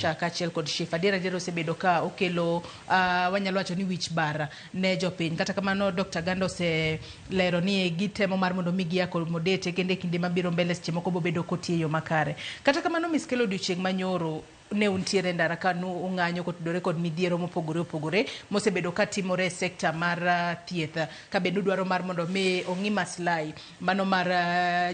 SHA kaachiel kod SHIF. Adier adier osebedo ka okelo wanyalo wacho ni wich bar ne jopiny. Kata kamano Dr. Ganda oselero ni gitemo mar mondo mi gi accommodate kendo e kinde mabiro mbele seche moko bobedo kotiyo e yo makare. Kata kamano Miss Kelly odiochieng' manyoro ne untiere e ndara ka nu ung'anyo kotudore kod midhiero mopogore opogore mosebedo ka timore e sekta mar thieth ka bende udwaro mar mondo mi ong'i maslahi mano mar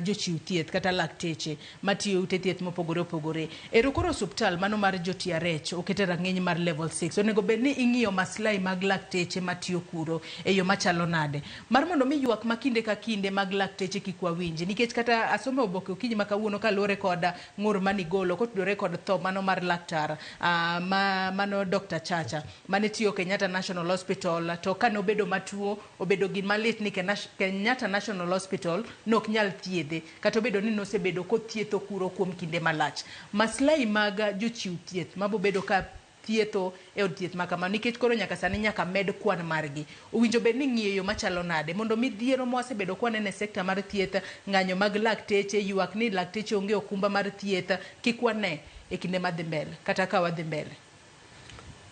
jochiw thieth kata lakteche matiyo e ute thieth mopogore opogore. Ero koro osuptal mano mar jo TRH oket e rang'iny mar level 6. Onego bed ni ing'iyo maslahi mag lakteche matiyo kuro e yo machalo nade? Mar mondo mi ywak ma kinde ka kinde mag lakteche kik wawinji. Nikech kata asomo e oboke okinyi ma kawuono kaluwore kod ng'ur mane igolo kotudore kod tho mano mar laktar ma mano Dr. Chacha mane tiyo Kenyatta National Hospital to kane obedo matuo obedo gima lit ni Kenyatta National Hospital nok nyal thiedhe kata obedo ni nosebedo kothietho kuro kuom kinde malach. Maslahi mag jochiw thieth mabobedo ka thietho e od thieth ma kamano nikech koro nyaka sani nyaka med kwan margi. Owinjo bed ni ing'iyo e yo machalo nade mondo midhiero mwasebedo kwaneno e sekta mar thieth, ng'anyo mag lakteche, ywak ni lakteche onge okumba mar thieth kik wane e kinde madhi mbele kata ka wadhi mbele.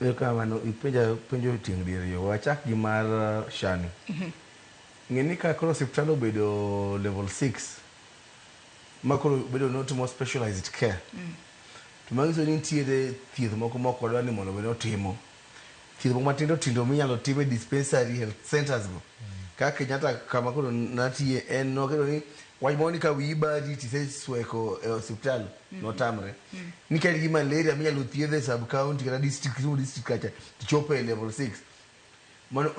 Erokamano, ipenja penjo tieng' diriyo. Wachak gi mar SHA ni. Ng'e ni ka koro osiptal obedo level 6 ma koro obedo ni otimo specialized care to manyiso ni nitiere thieth moko ma ok wadwa ni mondo bed ni otimo. Thieth moko matindo tindo minyalo tim e dispensary health centers go. Kaka Kenyatta kama koro natiye en noketo ni wach moro ni ka wiyi bari tisesweko e osiptal notamre. Ni ka in gi malaria minyalo thiedh e sub county kata district Kisumu district kacha tichopo e level 6 mano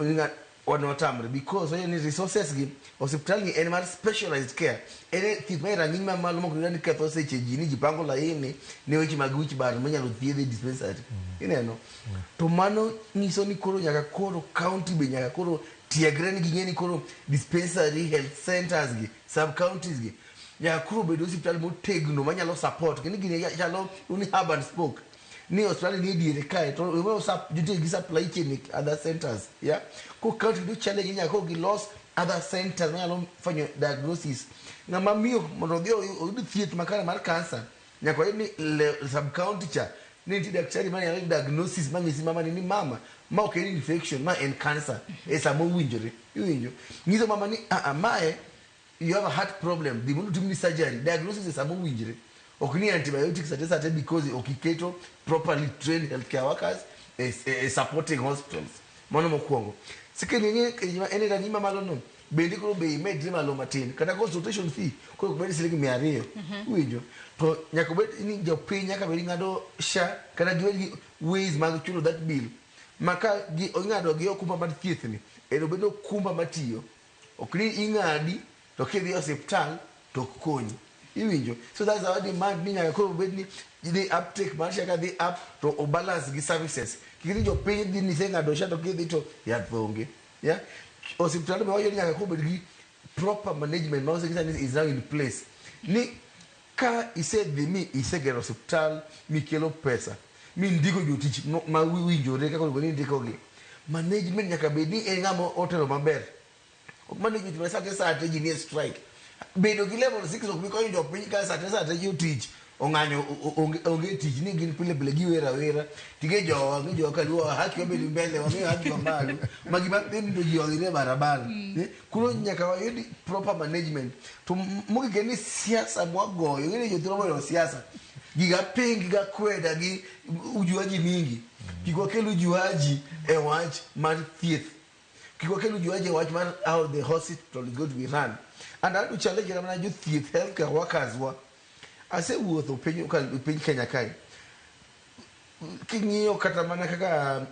notamre because wacho ni resources gi osiptal ni en mar specialized care en e thieth ma e rang'iny mamalo mok ni ketho seche ji ni ji pango laini ne weche mag wich bar minyalo thiedh e dispensary ineno to mano nyiso ni koro nyaka koro county be nyaka koro tiegre ni ging'e ni koro dispensary health centers gi sub counties gi nyaka koro bed osiptal motegno manyalo support kendo gini chalo ni hub and spoke ni osiptal ni e diere kae to nitie gi supply chain e other centers yeah ko county do challenge nyaka koro gilos other centers manyalo fwenyo diagnosis ng'ama miyo mondo odhi oyud thieth makare mar cancer nyaka oyud ni sub county cha ni nitie daktari manyalo diagnosis manyisi mama ni mama ma ok en infection ma en cancer e sama owinjore iwinjo nyiso mama ni ah, ah, mae you have a heart problem dhi mondo otimni surgery diagnosis e sama owinjre ok ni antibiotics ate sate because ok iketo properly trained healthcare workers e supporting hospitals mano mokwongo second en e rang'iny mamalo no bende koro be imedre malo matin kata consultation fee koro ok bed siling 200 iwinjo to nyaka obed ni jopiny nyaka bed ng'ado SHA kata gibed gi ways mag chulo that bill ma ka gi ing'ado gi okumba mar thieth ni en obed okumba matiyo ok ni ing'adi to kidhi e osiptal to ok konyi iwinjo so that's our demand ni nyaka koro bed ni the uptake mar SHA ka dhi up to o balance gi services kik ni jopiny dhi ni iseng'ado SHA to kidhi to yath onge yeah osiptal be wacho ni nyaka koro bed gi proper management ma oseng'isa ni is now in place ni ka isedhi mi isegero osiptal mikelo pesa mindiko jotich ma winjore kaka onego ni indikogi management nyaka bed ni en ng'ama otelo maber ok management ma sate sate ji nie strike bedo gi level 6 ok bi konyo jopiny ka sate sate jotich ong'anyo onge tich ni gin pile pile giwer awera tige jowa ng'e jowa kaluo haki wabedo mbele wang'eyo haki wa malo ma gima thin to ji odhire e barabara koro nyaka wayud proper management to mogik en ni siasa mwagoyo ing'e ni jothurwa mohero siasa giga ping giga kweda gi ujuaji mingi kik wakel ujuaji e wach mar thieth kik wakel ujuaji e wach mar how the hospital is going to be run and I want to challenge mana jothieth healthcare workers wa asewuotho piny Kenya kae king'iyo kata mana kaka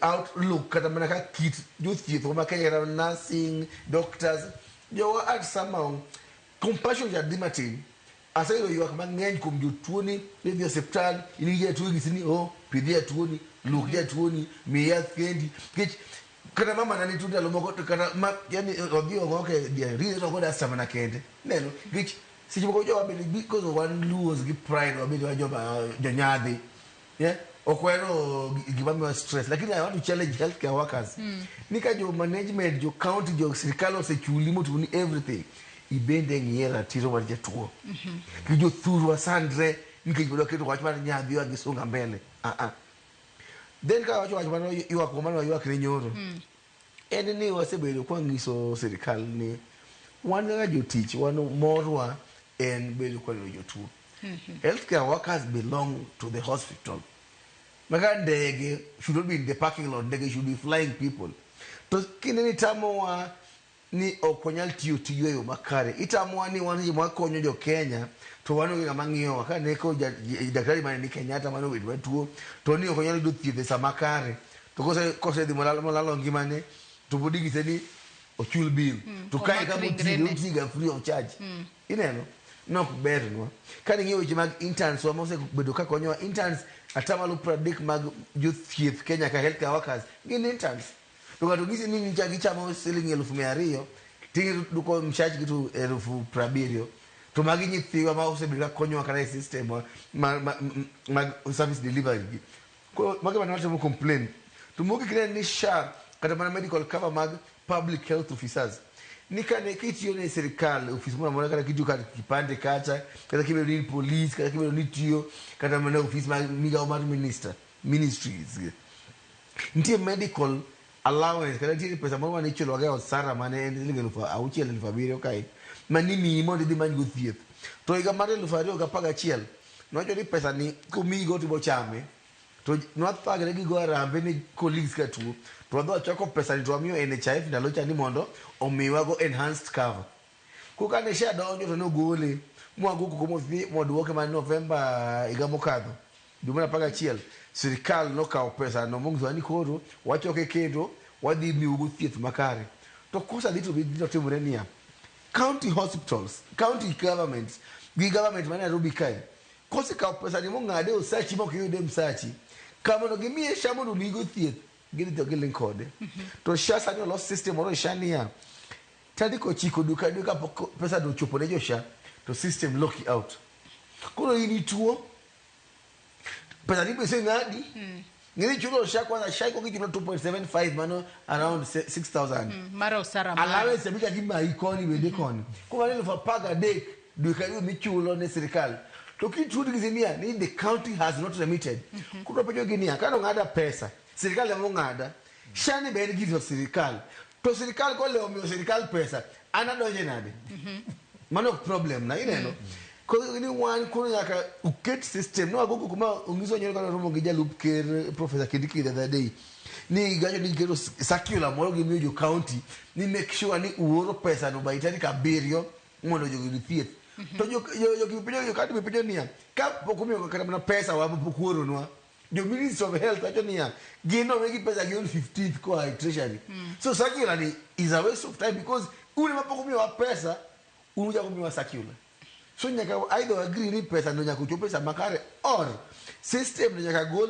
outlook kata mana kaka kit jothieth ma Kenya kata nursing doctors jowa at somehow compassion cha dhi matin aseyudo ywak mang'eny kuom jotuo ni idhi e osiptal in gi jatuo inyisi ni oh pidh jatuo ni luok jatuo ni miye yath kendi nikech kata mama na nituo ndalo moko to kata ma yani odhi ogoke diarrhea to ogo dasta mana kende neno nikech seche moko jowa bende because wan Luos gi pride wabedo wa joma jonyadhi yeah ok wahero gima miyowa stress lakini I want to challenge healthcare workers ni ka jo management jo county jo sirikal osechuli motimoni everything ibende ng'iye ratiro mar jatuo ki jothurwa sandre Nikech pod waketo wach mar nyadhiwa gi sunga mbele. Ah ah. Then ka wacho wach mar ywak mane waywak ne nyoro. En ni wasebedo kwa nyiso sirikal ni wan kaka jotich wan morwa en bedo kwa neno jotuo. Healthcare workers belong to the hospital. Maka ndege should not be in the parking lot, ndege should be flying people. To kinde ni tamowa ni ok wanyal tiyo tijwa e yo makare. Itamowa ni wan seche makonyo jo Kenya to wan onge ng'ama ng'iyowa. Ka ne ko daktari mane ni Kenyatta mane obet matuo to ni ok onyal yudo thieth e sa makare. To kosedhi molalo ngimane to pod inyise ni ochul bill. To kae omak kama otiye, ringrene. otiye free of charge. Ineno? Nok bernwa. Ka ning'iyo weche mag interns wa mosebedo ka konyowa, interns atamalo 30 mag jothieth Kenya ka healthcare workers gin interns. To ng'ato nyisi ni nyicha gichamo siling 200,000 ting'o mshachgi to 70,000. To magi nyithiwa ma osebedo ka konyowa kata e system wa mag service delivery gi. Koro magi mane watemo complain. To mogik ne en ni SHA kata mana medical cover mag public health officers ni kane kitiyo ne sirikal e ofis moro amora kata kitiyo kar kipande kacha kata kibedo ni in police kata kibedo ni itiyo kata mana ofis mar migawo mar minister ministries gi. Nitie medical allowance kata nitie pesa moro mane ichulowaga e osara mane en siling 6,000 7,000 kae mane imiyi mondo idhi imany go thieth. To higa mar 2011 nowacho ni pesa ni komiyigo to ibo chame. To nwathagre gi go arambe ne colleagues ka tuo. To wadhi wachoko pesa ni to wamiyo NHIF ndalo cha ni mondo omiwago enhanced cover. Koro kane SHA donjo to nogole mwago koko modhi mwaduoke mana November higa mokadho. Dwe mar 11 sirikal nokawo pesa no monyisowa ni koro wachoke kendo wadhi miyougo thieth makare. To kosa dhi to be timore niya, county hospitals, county governments gi government ma Nairobi kae kosekawo pesa ni mong'ade osachi mok iyude msachi kar mondo gimiye SHA mondo omiyigo thieth gidhi to giling kode. To SHA sani olos system moro e SHA niya tarik 9 dwe ka dwe kapok pesa no ochopo ne jo SHA to system lock you out. Koro in ituo pesa ni be oseng'adi ng'eni ichulo SHA kwanza SHA ikuongo ichulo 2.75 mano around 6000 Mar osara mari. Allowance emicha gimayi koni bende koni. Koro mano 13,000 dwe ka dwe michulo ne sirikal. To kituo to gisi niya ni the county has not remitted. Koro penjo gi niya kane ong'ada pesa sirikal ema ong'ada. SHA ni be en gir sirikal. To sirikal kolewo miyo sirikal pesa an adonje nade? Mano ok problem na ineno. Koro ni wan koro nyaka uket system. No wago koko ma onyiso nyoro kane romo gi jalup ker Professor Kindiki the other day. Ni gacho ni giketo circular moro gimiyo jo county ni make sure ni uoro pesa no by tarik 7 mondo jogi oyud thieth. To jo county be penjo niya ka pok umiyo kata mana pesa wa pok uoronwa. Jo Ministry of Health wacho niya gin nomigi pesa gi on 15th koa e treasury. So circular ni is a waste of time because un ema pok umiyowa pesa un uchako miyowa circular. So nyaka either agree ni pesa no nyaka ochop e sa makare or system no nyaka gol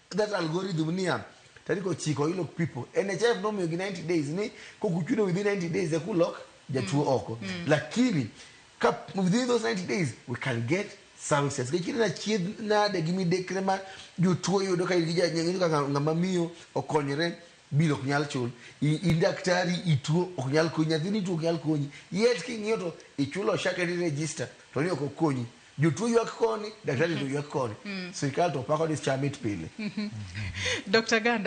that algorithm niya tarik 9 ilock people. NHIF nomiyo gi 90 days ni kok uchudo within 90 days eka ulok jatuo oko. Lakini ka within those 90 days we can get services. Nikech ineno achiedh nade gi midekre ma jotuo yudo ka in gi ka ng'ama miyo okonyore bill ok nyal chul. In daktari ituo ok nyal konyi, nyathini tuo ok nyal konyi. Yet king'iyo to ichulo SHA kendo i register to ni ok okonyi. Jotuo ywak koni, daktari to ywak koni. Sirikal to pako ni SHA mit pile. Dr. Ganda.